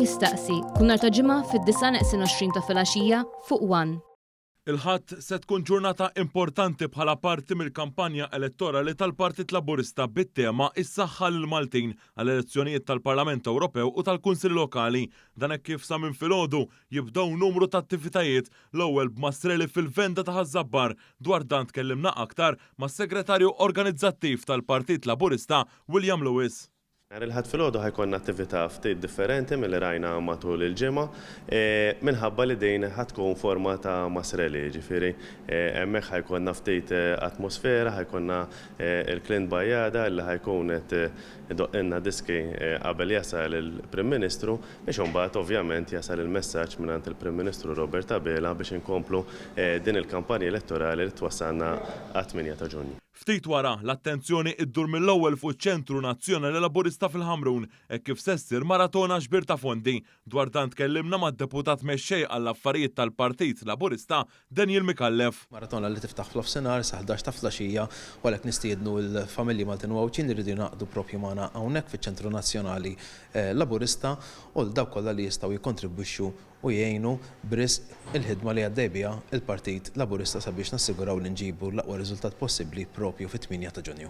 Jistaqsi, kull nhar ta' Ġimgħa fid-disgħa neqsin 20 ta' filgħaxija fuq One. Il-Ħadd se tkun ġurnata importanti bħala parti mill-kampanja elettorali tal-Partit Laburista bit-tema 'Is-Saħħa lill-Maltin' għall-elezzjonijiet tal-Parlament Ewropew u tal-Kunsilli Lokali. Dan hekk kif sa minn filgħodu jibdew numru ta' attivitajiet, l-ewwel b'mass rally fil-venda ta' Ħaż-Żabbar. Dwar dan tkellimna aktar mas-Segretarju Organizzattiv tal-Partit Laburista William Lewis. Nhar il-Ħadd filgħodu ħa jkollna attività ftit differenti milli rajna matul il-ġimgħa minħabba li din ħa tkun forma ta' mass rally, jiġifieri hemmhekk ħa jkollna ftit atmosfera, ħa jkollna il-Clint Bajada li ħa jkun qed idoqqilna diski qabel jasal il-Prim Ministru biex imbagħad ovvjament jasal il-messaġġ mingħand il-Prim Ministru Robert Abela biex inkomplu din il-kampanja elettorali li twassalna għat-8 ta' Ġunju. Ftit wara, l-attenzjoni iddur mill-ewwel fuq iċ-Ċentru Nazzjonali Laburista fil-Ħamrun, hekk kif se ssir maratona ġbir ta' fondi. Dwar dan tkellimna mad-Deputat Mexxej għall-Affarijiet tal-Partit Laburista, Daniel Micallef. Maratona li tiftaħ f'nofsinhar sa 11 ta' flaxija u għalhekk nistiednu l-familji Maltin u Għawdxin li jridu jingħaqdu proprju magħna hawnhekk fiċ-Ċentru Nazzjonali Laburista u 'l dawk kollha li jistgħu jikkontribwixxu u jgħinu b'risq il-ħidma li għaddej biha l-Partit Laburista sabiex nassiguraw li nġibu l-aqwa riżultat possibbli proprju fit-8 ta' Ġunju.